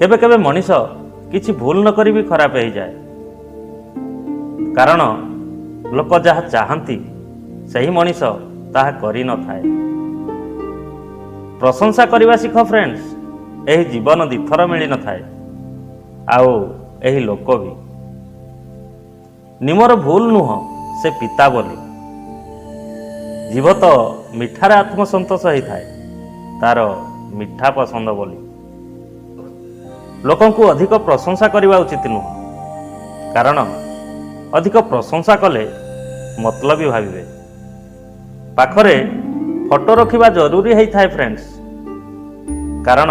କେବେ କେବେ ମଣିଷ କିଛି ଭୁଲ ନ କରି ବି ଖରାପ ହେଇଯାଏ, କାରଣ ଲୋକ ଯାହା ଚାହାନ୍ତି ସେହି ମଣିଷ ତାହା କରିନଥାଏ। ପ୍ରଶଂସା କରିବା ଶିଖ ଫ୍ରେଣ୍ଡସ୍, ଏହି ଜୀବନ ଦିଥର ମିଳିନଥାଏ, ଆଉ ଏହି ଲୋକ ବି। ନିମର ଭୁଲ ନୁହଁ ସେ ପିତା ବୋଲି। ଜୀବ ତ ମିଠାରେ ଆତ୍ମସନ୍ତୋଷ ହେଇଥାଏ, ତାର ମିଠା ପସନ୍ଦ ବୋଲି। ଲୋକଙ୍କୁ ଅଧିକ ପ୍ରଶଂସା କରିବା ଉଚିତ ନୁହଁ, କାରଣ ଅଧିକ ପ୍ରଶଂସା କଲେ ମତଲବୀ ଭାବିବେ। ପାଖରେ ଫଟୋ ରଖିବା ଜରୁରୀ ହେଇଥାଏ ଫ୍ରେଣ୍ଡସ୍, କାରଣ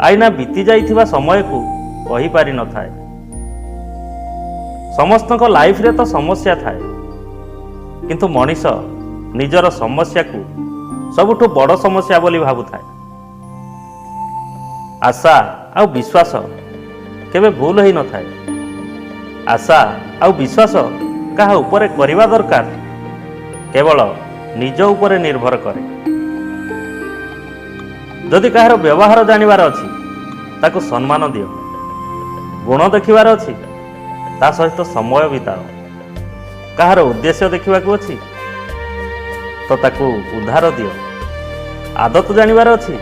ଆଇନା ବିତି ଯାଇଥିବା ସମୟକୁ କହିପାରିନଥାଏ। ସମସ୍ତଙ୍କ ଲାଇଫରେ ତ ସମସ୍ୟା ଥାଏ, କିନ୍ତୁ ମଣିଷ ନିଜର ସମସ୍ୟାକୁ ସବୁଠୁ ବଡ଼ ସମସ୍ୟା ବୋଲି ଭାବୁଥାଏ। ଆଶା ଆଉ ବିଶ୍ୱାସ କେବେ ଭୁଲ ହେଇନଥାଏ। ଆଶା ଆଉ ବିଶ୍ୱାସ କାହା ଉପରେ କରିବା ଦରକାର, କେବଳ ନିଜ ଉପରେ ନିର୍ଭର କରେ। ଯଦି କାହାର ବ୍ୟବହାର ଜାଣିବାର ଅଛି, ତାକୁ ସମ୍ମାନ ଦିଅ। ଗୁଣ ଦେଖିବାର ଅଛି, ତା ସହିତ ସମୟ ବିତାଅ। କାହାର ଉଦ୍ଦେଶ୍ୟ ଦେଖିବାକୁ ଅଛି ତ ତାକୁ ଉଧାର ଦିଅ। ଆଦତ ଜାଣିବାର ଅଛି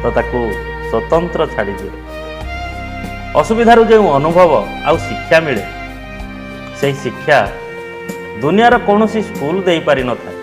ତ ତାକୁ ସ୍ୱତନ୍ତ୍ର ଛାଡ଼ିଦିଅ। ଅସୁବିଧାରୁ ଯେଉଁ ଅନୁଭବ ଆଉ ଶିକ୍ଷା ମିଳେ, ସେହି ଶିକ୍ଷା ଦୁନିଆର କୌଣସି ସ୍କୁଲ ଦେଇପାରିନଥାଏ।